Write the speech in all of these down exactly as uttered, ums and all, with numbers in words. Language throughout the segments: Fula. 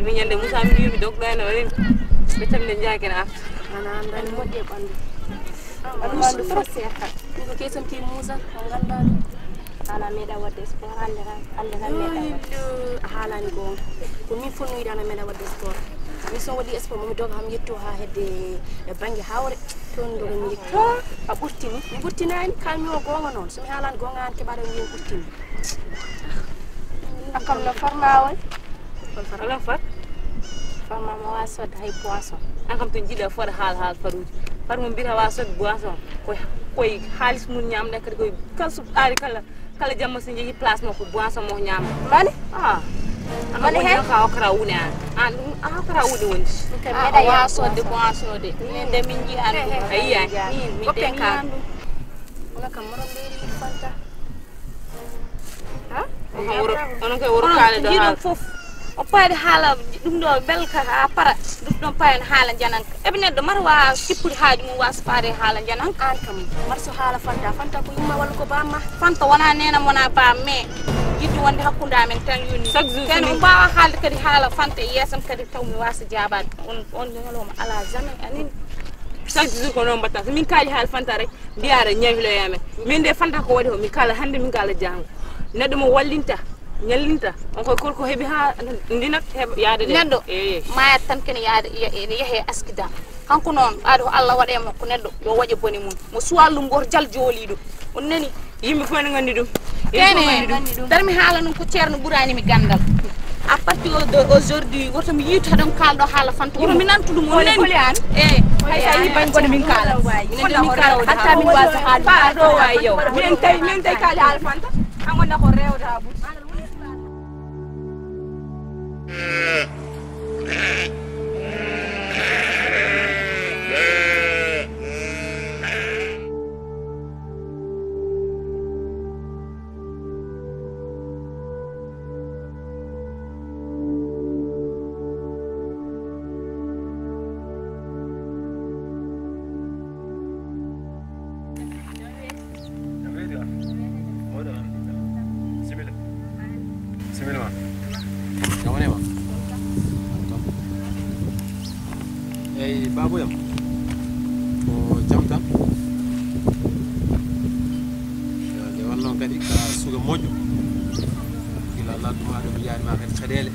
Mi ñande Moussa mi wiimi dogɗo en o ren. Ɓe tamde njaaki na arta. Ana anndani moƴƴe ɓanndu. Ɓanndu ɓanndu fof seeɗa. Ɗum ko kesam ki Moussa o nganndaa ɗum. Ala meeɗa waɗde sport hannde tan hannde tan meeɗa waɗde. A haalani goonga. Ko min fof no yiɗi ana meeɗa waɗde sport. Min so waɗi sport momi doga ham yetto haa hedde e bannge hawre. Toon doga mi yetto. A ɓurtini mi ɓurtinaani kalmi o goonga noon so mi haalani goonga aan keɓaɗo mbiyen ɓurtini. A kam no farma on. Ala fat. Farma mo wa sodde hay poisson. An kam to jiɗa foɗa haal haal faruuji. Fat mo mbita wa sodde boisson. Koye koye haalis mum ñamde kadi koye kala so ari kala kala jamma so jeehi place makko boisson mo ñama. Mane? Ah. Mane hen ka okra woni an. An ɗum a okra woni woni. Meɗa ya sodde boisson de. Min de min jiya an. Ayi. Min de min jiya an. Wona kam moɗon mbeeri fanta. Onon koye woro kaale ɗo jiɗon fof. O paade haala ɗum ɗo belka ha para ɗum ɗon payen haala jananka eɓe neɗɗo mata wa sippude haaju mum wasa faade haala jananka an kam mata so haala fanta fanta ko yumma walla ko bamma fanta wona nenam wona bam mais yiɗde wonde hakkunde amen tan yoni chaque jour kadi on mbawa haalde kadi haala fanta e yeesam kadi taw mi wasa jaabaade on on ñalawma ala jamais anin chaque jour ko noon mbatta so min kaali haala fanta rek mbiyaɗa ñawiloya men min de fanta ko waɗi o mi kala hannde min kala jango neɗɗo mo wallinta ñallinta on koye korko heeɓi ha ndinat heeɓa yaade de neɗɗo mayat tan kene yaade yehe accident kanko noon ɓaade ko allah waɗe mo ko neɗɗo yo waɗe bone mum mo suwal ɗum goto jal jooliɗo on nani yimɓe fof ne nganndi ɗum kene darmi haala noon ko ceerno ɓurani mi gandal à partir de aujourd'hui woto mi yiitu haɗon kaalɗo haala fanta woto mi nantu ɗum on nani e hay sa yi bañ goɗo min kaala minen min kaala hatta min wasa haali ɗo wawi yow min tawi min tawi kaali haala fanta an wonda ko rewde ha ɓuuri Eyyi baboyam ko jam tan. Nde wonno kadi ka suka moƴƴo gila ladduma ɗo mi yaari ma kadi caɗele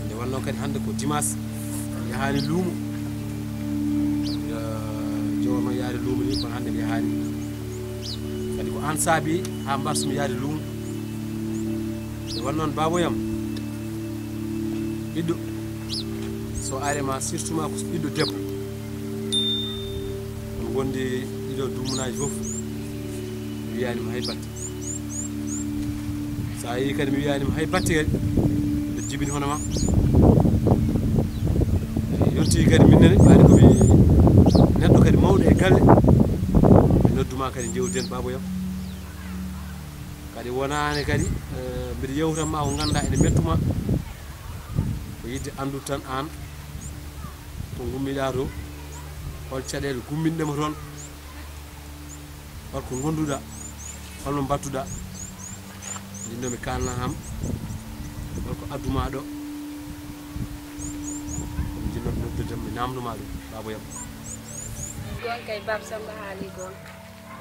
nde wonno kadi hande ko dimas yahani luumo jowono yaari luumo ni kono hande mi yahani kadi ko an saabi ha mbarsumi yaari luumo nde won noon baboyam ɓiɗɗo so arema surtout ma ko ɓiɗɗo debbo on gondi ɗiɗo dumunaaji fof mi wiyanima hay batte so a yii kadi mi wiyanima hay batte kadi mbeɗa jibini hono ma yonti kadi min nene ɓaade komi neɗɗo kadi mawɗo e galle mi nodduma kadi jewtiden baboyam kadi wonani kadi mbiɗa yewtanma ko ganduɗa ene mettuma ko yidde andude tan an to gummiɗa to hol caɗele gumminɗema toon holko gonduɗa holno mbattuɗa jinnomi kalna ham holko adduma ɗo jinnomi noddude mi namdoma ɗum babo yam gon kay bab samba haali gon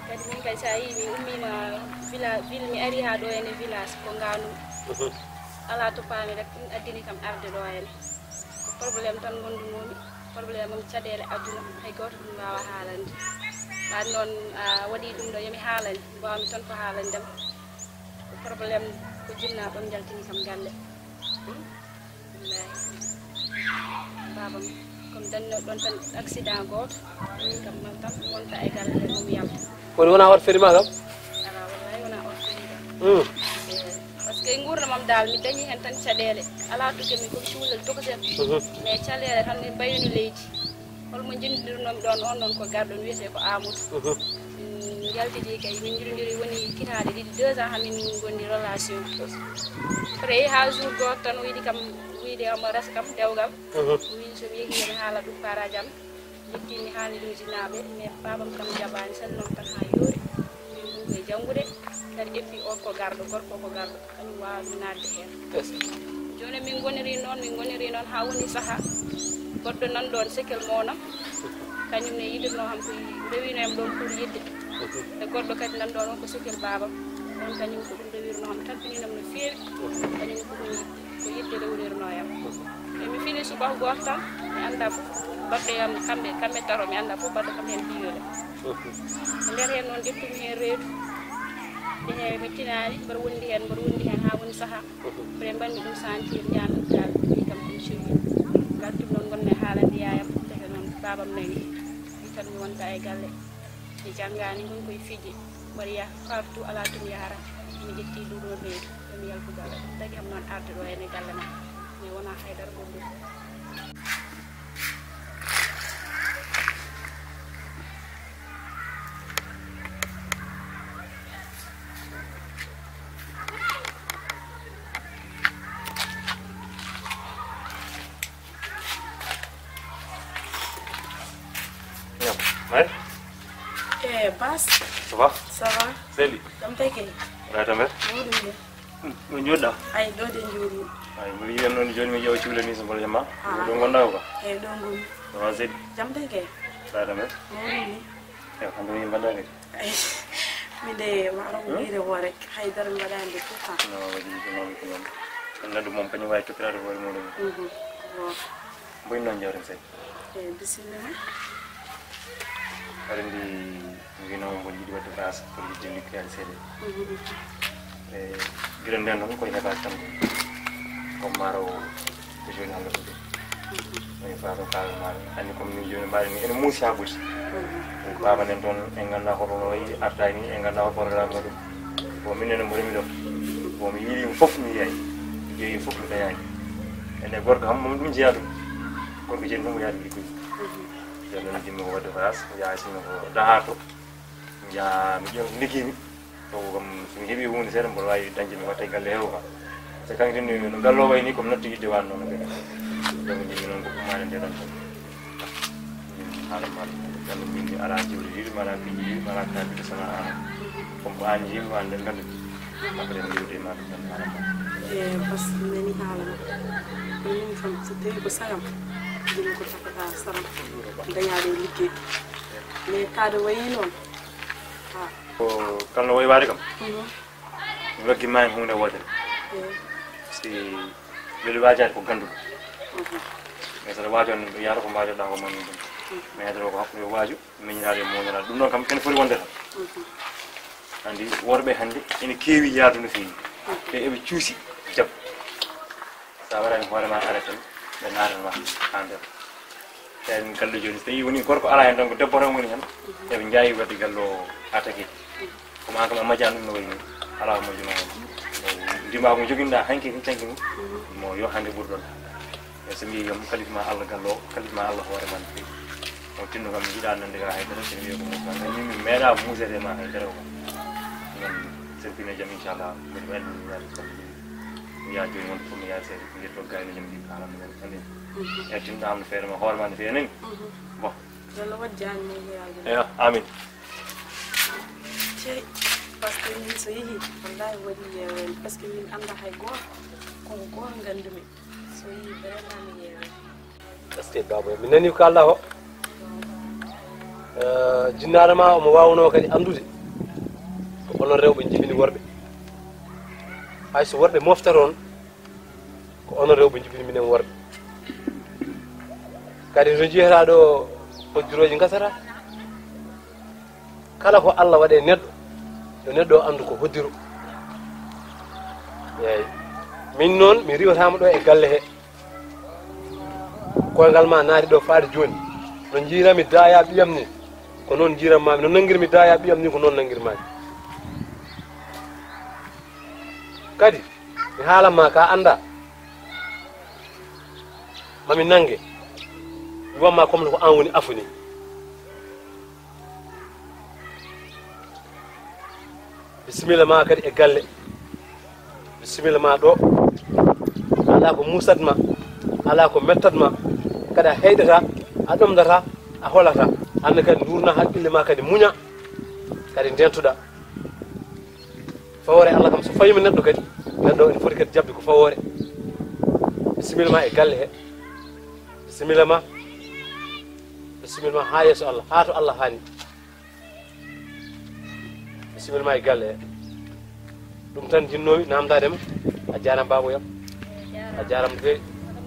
kadi min kay sa yi mi ummima village ville mi ari ha ɗo ene village ko nganu ala to paami rek ɗum addini kam arde ɗo ene ko problème tan gondunoomi problème am caɗeele aduna hay gooto ɗum waawa haalande ɓaade noon a waɗi ɗum ɗo yomi haalani mbawmi tan ko haalande am ko problème ko jinnaɓam jaltini kam galle billahi babam comme dañno ɗon tan accident gooto min kam man tan wonta e galle he momi yalta kono wona oto feri ma kam ala wallahi wona oto feri kam hmm. Parce que e nguurndam am daal mi dañii heen tan caɗeele alaa tuke mi komi cuulel tokosel mais caɗeele tan min mbayino leydi holmo njenndirnoomi ɗoon oon noon ko garɗo wiyetee ko Amadou min njaltidii kay min njuɗondiri woni kitaale ɗiɗi deux ans hamin ngondi relation après haa jour gooto tan o yiɗi kam wiyde omo resa kam dewgal wii somi yehii mi haala ɗum paraaji am Jottimi haa Nduujinaaɓe, mais baabam kam jaɓaani, salminoom tan haa yoori. Min ɗum koye janngude, kadi et puis o ko garɗo, gorko o ko garɗo, kañum waawaa ɗum naatde heen. Jooni min ngoniri noon, min ngoniri noon haa woni saha goɗɗo nan ɗoon sekel mownam, kañum ne yiɗirno kam ko rewino yam ɗoon pour yidde. E goɗɗo kadi nan ɗoon on ko sekel baabam, on kañum ko ɗum rewirno kam, tabbininam no feewi. Kañum ko ɗum yidde, ko yidde rewnirno yam. E mi fini subaka gooto tan, mi annda fof baɗɗo yam kamɓe, kamɓe tato, mi annda fof baɗɗo kam heen biyole. E nder heen noon, njettumi heen reedu. Ɓe heewi mi tinaani, mboɗo wondi heen, mboɗo wondi heen haa woni saha. Mboɗo mbanmi ɗum sentir, njaami hôpital, ɓe mbii kam ɗum sirri. Ngartumi noon, ngonmi e haalande yaayam, teke noon baabam nani. Wi tan mi wonta e galle. Mi janngaani, ngon koye fiji. Mboɗo yaha partout, alaa to mi yahata. Mi ƴetti ɗum ɗo reedu, ɓe mi yaltu galle. Ɗum tagi am noon arde ɗo heen e galle ma. Mi wonaa haydara gonnduɗo. Yam, May? Eh, Bas. Ça va? Ça va? Seli? Jam teke? Wala tambe? Mawɗum ni. Hmm, no jooɗɗa? Ay, ɗo de jooɗi. Ay, mbiɗa yiyan noon jooni mi ƴeewa cuuɗi ni so mboɗo jamma. Ah. Ɗo ngonɗa ko ka? Eyi, ɗo ngonmi. Ça va, Seli? Jam teke? Wala tambe? Mawɗum ni. Eyi, hannde mi mbaɗa kadi. Ay, mi de, ma ɗo ko Hmm? wiide ko rek. Haydara mi waɗaani de tout ça. No, waɗi ko noon, ko noon. Kono neɗɗo moom kañum waawi toppitaade hoore muɗum. Mhm. Ko goonga. Mboy noon jawren seeɗa. Eyi, bisimilla ma. Aɗa anndi, mi wino mboɗo yiɗi waɗde baas, mboɗo yiɗde liggoyaade seeɗa. Mhm. E gila nden noon koye heɓaade tan. Comme maaro ko jooni Allah suuɗi. Mhm. Eyi, façon kaala maaro. Anndi comme min jooni mbaɗi ni, ene muusi haa ɓurti. Mhm. Eyi, baaba nen toon, en nganndaa hoto no wayi artaani, en nganndaa hoto programme waɗi. Bon, min ene mboɗo mi ɗo. Bon, mi yiɗi fof mi yayi. Mi jeeyi fof mi dañaani. Ene gorko kam moom ɗum jeyaa ɗum. Gorko jeeni ɗum o yaade liggoyi. Mhm. Nden noon jimmi ko waɗde voyage, mi yaha sinno ko Dakar to. Mi yaha mi ƴeewa liggeymi. Taw kam so mi heɓii huunde seeɗa mboɗo waawi dañde mi watta e galle heewo kam. Par ce que kanko tan no gallo wayi ni ko mi natti yidde waan noon kadi. Donc jimmi noon ko ɗum maande nde ɗon tan. Haala maɗa, Yalla min mi alaa jiwde jiwde, mi alaa piiji jiwde, mi alaa kaaɗi so wonaa aan. Comme ko aan jiimi, ko aan nden nganndi. Après mi yewde e maa ɗum tan haala maɗa. E bas nani haala ma. Min kam so tawi ko sagam, jimi ko tafata saram. Dañaade e liggey. Mais kaade wayi noon. Ha. Ko kala no wayi waade kam. Mhm. Mi waggi maa en huunde wootere. Eyi. Si weli waajaade ko gannduɗo. Mhm. Mais saɗa waajo on, yaata ko mbaajoɗaa ko mami ɗum. Mhm. Mais yadata ko hakkunde waaju, miñiraaɗo e mawniraa. Ɗum ɗon kam, ene foti wonde tan. Mhm. Anndi, worɓe hannde ene keewi yaadu no feewi. Mhm. Ɓe eɓe cuusi jabbo. Sa waɗaani hoore ma arrêté, ɓe naatan ma haa nder. Ɓeen gallo jooni, so tawii woni gorko alaa heen tan, ko debbo tan woni heen, eɓe njaawi waɗde gallo attaqué. Kono aan kam a majjaani ɗum no wayi nii, alaa ko majjunoo heen. Ndimaagu njoginɗaa hanki, hanki, hanki, mo yo hannde ɓuri ɗoon. E so mbiyi kam, kalif ma Allah gallo, kalif ma Allah hoore ma no feewi. O tinno kam, mi yiɗaa nande ka hay dara, so mbiyi ko mo kan. Min mi meeɗaa muusede ma hay dara ko. Noon, so fine jam, inchallah, mbiɗa waɗi ɗum yaade ko mi yaa jooni wonde fof mi yaa seeɗa, njetto gayno jam ɗi kaalan men. Amin. Mhm. E tinno am no feere ma, hoore ma no feere nani. Mhm. Bon. Yalla waɗ jaañ mo yaade. Eyo, amin. Cey, parce que min so yehi, wallahi waɗi yeewere, parce que min annda hay gooto, ko gooto nganndumi. So yehi vraiment mi yeewere. Est-ce que baaba, mi nani ko kaalɗaa ko? Eh, jinnaɗo ma omo waawnoo kadi anndude ko onon rewɓe njibini worɓe. Hay so worɓe moftata on, ko onon rewɓe njibini minen worɓe. Kadi so njiyataa ɗo, hojjirooji ngasata. Kala ko Allah waɗi e neɗɗo, yo neɗɗo o anndu ko hoddiro. Eeyi. Min noon, mi riiwataama ɗo e galle he. Koyngal ma naati ɗo faade jooni. No njiirami daaya ɓiyam ni, ko noon njiirammaami. No nanngirmi daaya ɓiyam ni, ko noon nanngirmaami. Kadi, mi haalan ma ka anndaa. Mami nannge. Mi wamma comme ko aan woni afu ni. Bisimilla ma kadi e galle. Bisimilla ma ɗo. Alaa ko muusat ma. Alaa ko mettat ma. Kadi a heyɗata, a ɗomɗata, a holata. Aan ne kadi nduurna haqqille ma kadi muña. Kadi ndentuɗa. Fawoore Allah kam so fawii mo neɗɗo kadi, neɗɗo o ene foti kadi jaɓde ko fawoore. Bisimilla ma e galle he. Bisimilla ma. Bisimilla ma haa yeeso Allah, haa to Allah haani. Bisimilla ma e galle he. Ɗum tan jinnoomi namdaade ma. A jaaraama baabo yam. A jaaraama no feewi.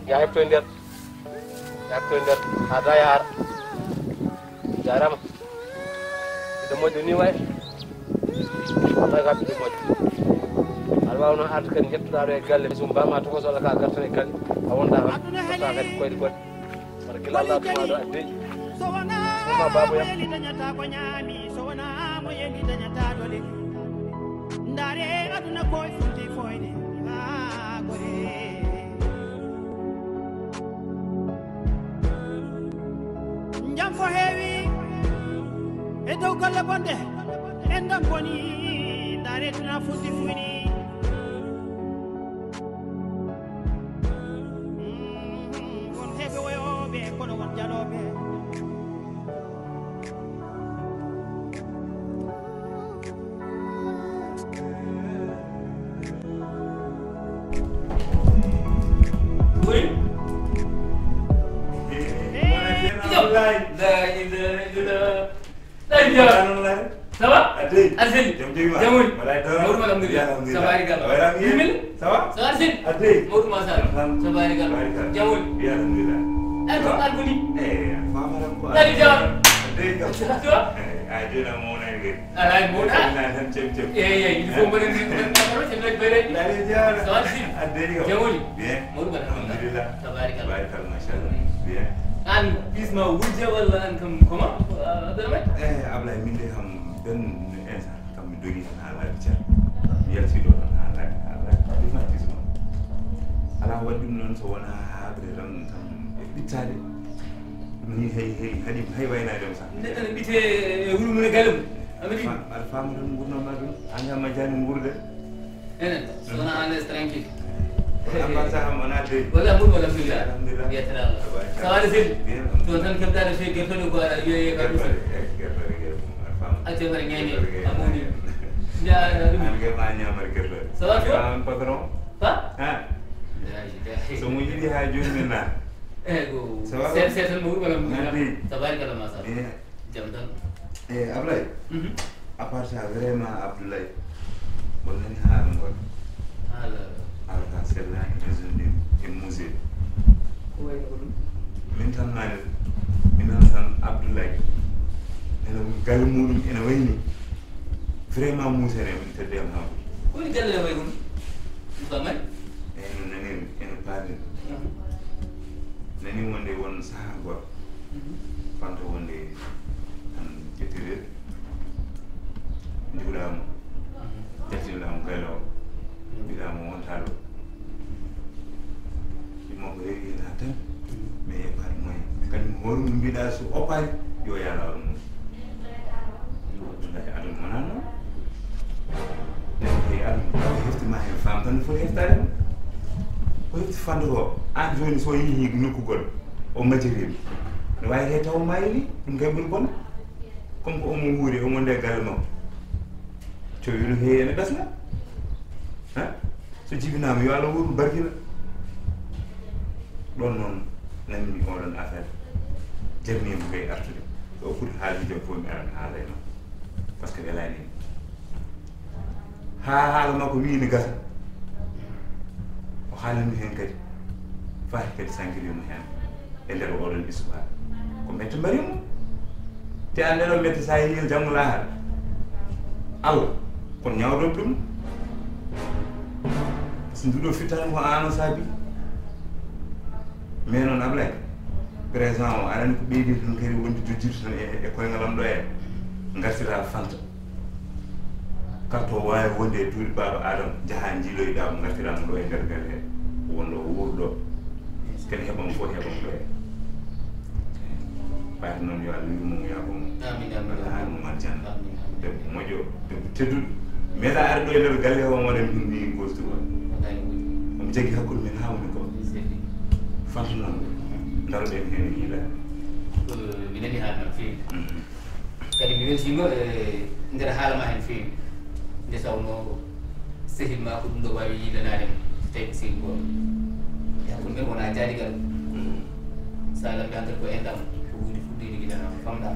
Ya heɓtoy nder. Ya heɓtoy nder. Haa da ya ara. Jaaraama. Ɓiɗɗo moƴƴo ni wayi. Wallahi ka ɓiɗɗo moƴƴo. Aɗa waawi noon arde kadi njettuɗaa ɗo e galle. Sum bama tokoso Allah ka gartan e galle. A wonda tan. Totta kadi koyɗe goɗɗe. Wata gila Allah tuma ɗo adde. Suma baabo yam. Dañata ko ñaami, so wonaa mo yeli dañata ɗo leli. Ndaare aduna ko e funti foyde. Haa gore. Jam ko heewi e dow golle bonɗe, en ɗon boni, ndaare duna futti fuyni. Mm, won heɓe woyooɓe, kono won jalooɓe. Oui. Yo. La ilaha illallah. La ilaha. Ça va? Adé. Arsène. Jam jam ma. Jam woni. Wala dara. Mawɗum alhamdulillah. Alhamdulillah. Ça va, Rigal? Wala mi. Yimil? Ça va? Ça va, Arsène? Adé. Mawɗum ma sala. Alhamdulillah. Ça va, Rigal? Barika. Jam woni. Alhamdulillah. Ay, ça va? Alkuni. Eh, fama ran ko. La ilaha. Adé. Ça va? Eh, a jona mo nan ge. Alay, mawɗa? Alhamdulillah, tan cem cem. Eyi, eyi, il faut mbaɗen, mbaɗen, mbaɗen, mbaɗen, mbaɗen, mbaɗen. Lare jaara. Ça va, Sidi? Adde ni ko. Jam woni? Bien. Mawɗum, alhamdulillah. Tabarikalla. Tabarikalla, machallah. Bien. An, pisma wujja walla an kam comment? Euh, Abdourahmane? Eh, Ablaye, min de kam, ben instant, kam mi dogi tan ha laabi cer. Mi yalti ɗo tan ha laabi, ha laabi. Pisma, pisma. Ala waɗi ɗum noon so wonaa haaɓre tan, tan e ɓittaade. Ɗum ni hay, hay, haɗi, hay waynaade mo sax. Neɗɗo ne ɓite e wuro mum e galle mum. Amadi. Fa-, aɗa faama ɗum, ngurnoo ma ɗum. An kam majjani nguurde. Enen, so wonaa an es tranquille. Wala mbaasa am, wonaa dey. Wala mum, alhamdulillah. Alhamdulillah. Yettere Allah. Tabaraka. Ça va, Seydi? Bien. Toon tan keɓtaade fee gertoɗe ko aɗa wiya, wiya ka ɗum. Gertoɗe, eh, gertoɗe, gertoɗe. Aɗa faama. Acca, mbaɗa ñeeñe. Gertoɗe, amooni. Gertoɗe. Nja, ɗum. An kay ma ñaamar gertoɗe. Ça va, toi? An patron? Pa? Ah. Nja, nja. So mo yiɗi haa jooni mi na. Eh, ko. Ça va? Seet, seet tan mo wuro, alhamdulillah. Merci. Tabarikalla, machallah. Bien. Jam tan. Eh, Ablaye. Mhm. À part ça, vraiment, Abdoulaye, on nani haala ngol. Haala? Haala ka sellaani, e zone e musée. Ko wayno ko ɗum? Min tan maani, min nana tan Abdoulaye. Nana galle muɗum ene wayni. Vraiment, musée ne, on tedde am haɓu. Ko woni galle ne way ɗum? Ɗum ka mari? Eh, no nanir, ene paami. Mhm. Nani wonde won sahaa goɗɗo. Mhm. Fanto wonde tan ƴettirde. Njuɗaama. Mhm. Jaltinoɗaama gaylo o. Mhm. Mbiɗaama wontaa ɗo. Ɗum ko heewi heen haa tan. Mhm. Mais yeɓaani moyen. Kañum hoore mum mbiɗa so oppaani, yo yaal hoore mum. Wallahi, aduna wonaa noon. Neɗɗo heɓi aduna, ko hefti ma heen faam tan no foti heftaade ma. Ko hefti fanndo ko, aan jooni so yehii nokku goɗɗo, o majjiriima. No waawi heen taw maayi ni, ɗum kay ɓuri bonde. Comme ko omo wuuri, omo nder galle makko. Cooyɗum heewi ene ɓesnga. Ha? So jibinaama, yo Allah wuurnu barkina. Ɗoon noon, nanmi oɗon affaire. Jarnii mo kay artude. Ɗo foti haalde jam fof mi ara mi haala e makko. Parce que welaani mi. Haa haala makko wiyi ne gasa. O haalani heen kadi. Faati kadi sankiri mo heen. E nder oɗon histoire. Ko mbette mbari mo. Te an nden o mbette sa yehi janngo lahara. Allah, kono ñawdoɓe ɗum. Par ce que nduɗo fittani ko an o saabi. Mais noon Ablaye, présent o arani ko ɓeydi tan kadi wonde jojjirde tan e, e koyngal am ɗo e. Ngartira fanta. Kala to waawi wonde e duuɗi baaba Adama, njaha njiiloyɗa mo ngartira mo ɗo e nder galle he. Wonɗo wuurɗo. Kadi heɓam fof heɓam ɗo e. Ɓayde noon yo Allah yurmo mo yaafo mo. Amin, amin. Allah haar mo aljanna. Amin, amin. Debbo moƴƴo, debbo tedduɗo. Meeɗa arde ɗo e nder galle he o waɗa min ni gostu o. Wallahi. Omo jaggi hakkunde men haa woni ko. Seydi. Fanto noon. Ndaroɗen heen e yiilaade. Ko mi nani haala no feewi. Mhm. Kadi mi weltiima e nder haala ma heen feewi. Nde tawnoo sehil ma ko ɗum ɗo waawi yiilanaade mo, so tawii ko sehil gooto. Hakkunde men wona jaadigal. Sa lambi hankadi ko enɗam, ko huunde fuɗɗeede gila famɗa.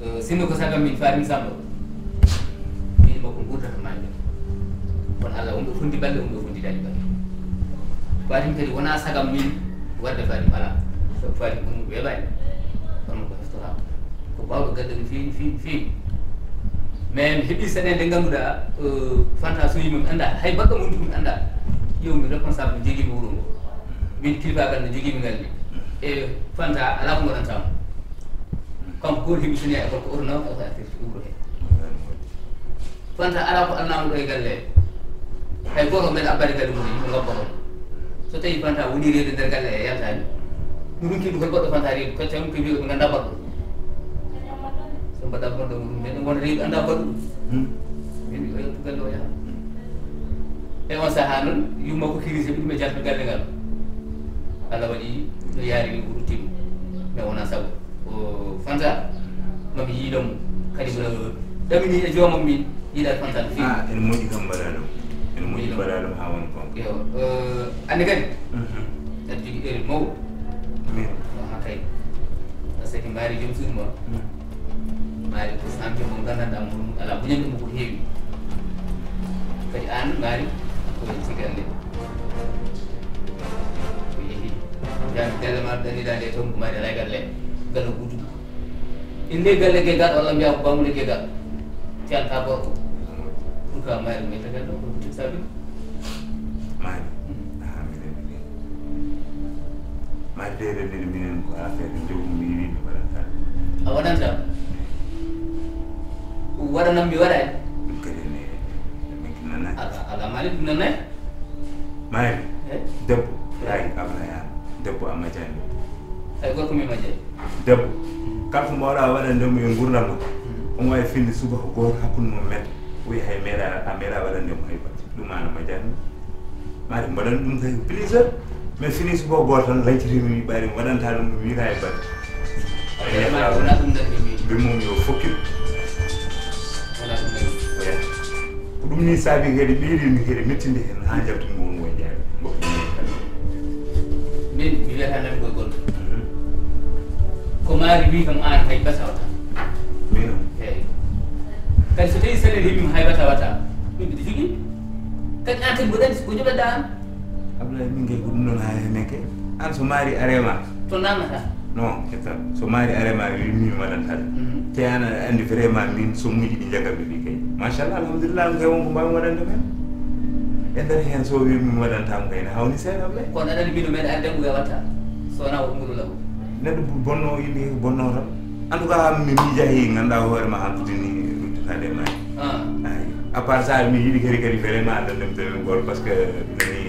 Eh, sinno ko sagam min Fatim Samba, min makko ngurdata maayde. Kono Allah wonɓe fondi balle, wonɓe fondi dañi balle. Fatim kadi wona sagam min wadde Fatim ala. Sabu Fatim ko ɗum weeɓani. Kono ko heftora. Ko bawɗo galle no feewi, feewi, feewi. Mais mi heɓi saɗede nde ngannduɗaa, eh, Fanta so yimɓe mi annda, hay baɗɗo mo ɗum annda. Yo mi responsable no jogimi wuro ngo. Min kilifagal no jogimi ngal ni. E Fanta ala ko waɗantamo. Kanko goto heɓi soni e gorko oto naw, oto artir wuro he. Fanta ala ko alnamo ɗo e galle he. Hay goto men abbani galle mum, yimɓe ngabba ɗon. So tawi Fanta woni reedu nder galle he, yaltani. Mi runki ɗum hol goɗɗo Fanta reedu, kacca ɗum ko wi'uɓe ngannda baɗɗo. So mbaɗa baɗɗo mum, men won reedu annda baɗɗo. Hmm. Min o yettu galle o yaha. E on saha noon, yumma ko kirise, ɗum e jalto galle ngal. Allah waɗi no yaari ni o ruttima. Mais wona sago. O Fanta, mami yiiɗam kadi mboɗo ɗamini e joomam min yiɗa Fanta no feewi. Ah, ene moƴƴi kam mbaɗa ɗum. Ene moƴƴi mbaɗa ɗum haa wona gonga. Yo, eh, anndi kadi. Mhm. Aɗa jogii erreur mawɗo. Min. No haa kay. Parce que mbaari joom suudu ma. Mm. Mbaari ko sampe mo nganndanɗaa mo ɗum alaa muñanɗo mo ko heewi. Kadi aan mbaari ko en sigalle. Ko yehi. Jaan galle ma ɗaniɗaa nde toon ko mbaari alaa galle. Galle gudu. Inde galle Gegaɗo walla mbiya ko Bammude Gegaɗo. Fiyanta gorko. Ɗum ka mayre mi tagano ko ɗum sabi. Mari. Hmm. Ah, mi rewi de. Mari de rewi de minen ko affaire de jogu mi wi mi waɗanta. A waɗanta. Waɗanam mi waɗani. Ɗum kadi ne. Min nanani. Ala, ala mari ɗum nanani. Mayri, eh? Debbo, yaari Ablaye Anne. Debbo a majani ɗum. Ay, gorko mi majani. Debbo, kala ko mbawɗa waɗande mo e ngurdam ma, omo wawi finde subaka gooto hakkunde mum men, o wiya hay meeɗa, a meeɗa waɗande mo hay batte. Ɗum an a majani ɗum. Mayri, mbaɗan ɗum kay ko plaisir. Mais fini subaka gooto tan lancitimi mi ɓaari mi waɗanta ɗum ɗum wiya hay batte. Ay, wona ɗum darni mi. Mbi mum yo fokkit. Wona ɗum darni. Oya. Ko ɗum ni saabi kadi ɓeydi mi kadi mettinde heen haa njaltumi won won jaari. Mbokki mi kadi. Min, mi wiyata nan koye goɗɗo. Mhm. Ko maari wi kam aan hay bata wata. Min o? Eeyi. Kadi so tawi saɗeede heɓi mo hay bata wata. Min mbiɗa jogii. Kadi aan kadi mboɗo anndi ko joɓeɗa aan. Abdoulaye, min kay ko ɗum ɗon haa heen kay. Aan so maari arema. To namata. Non, ƴetta. So maari arema, wi mi mi waɗanta ɗum. Mhm. Te aan aɗa anndi vraiment min somuuji ɗi njagatmi ɗi kay. Machallah, alhamdulillah, ɗum kay won ko mbawmi waɗande men. E nder heen so wi mi mi waɗanta mo kay, ne hawni seeɗa Abdoulaye. Kono aɗa anndi min o meeɗa arde ɗum e watta. So wonaa o ɗum ɗo law. Neɗɗo bu-, bonno o yimɓe ko bonno tan. En tout cas, mi miijaaki ngannduɗaa hoore ma hankutini ruttitaade e maaji. Ah. Ay. À part ça, mi yiɗi kadi, kadi vraiment addande mi deuxième goal parce que mi nani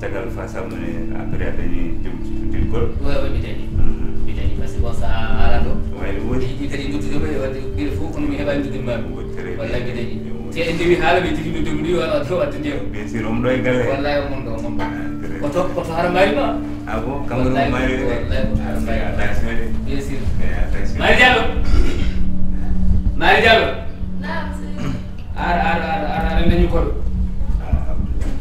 caggal Fa Samba ne après a dañi jom cuttitgol. Oui, oui, mi dañi. Mhm. Mi dañi parce que bon, ça ala ɗo. Wayde woodi. Mi yiɗi kadi noddude mo e wadde ɓiɗo fof kono mi heɓaani noddude ma. Woodi très bien. Wallay mi dañi. Te en ndewi haala ɓe tigi noddude mo ɗi wala to wadde ndiyam. Bien sûr, omo ɗo e galle. Wallay omo ɗo, omo ɗo. Ah, très bien. Ko to, ko to hara mbaari ma. Ah bon, Cameroun. Wallay, mari de. Wallay, ko to hara mbaari ma. Attention de. Bien sûr. Eh, attention. Mari Diallo. Mari Diallo. Naam, sir. Ar, ar, ar, ar, ar, ndeñu koɗo. Ah, alhamdulillah.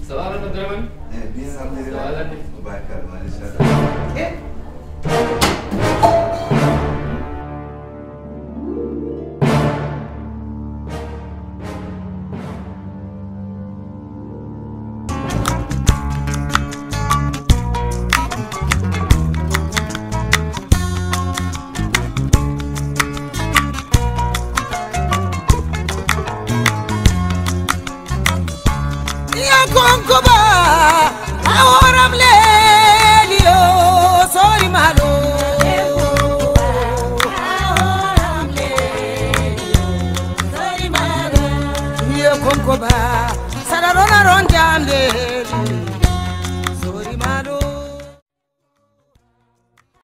Ça va, Abdourahmane? Eh, bien, alhamdulillah. Ça va, alhamdulillah. Mubarak, machallah. Eh? Ya konko ba, a horam leli o, sori malo. Ya konko ba, sara rona ron jamde.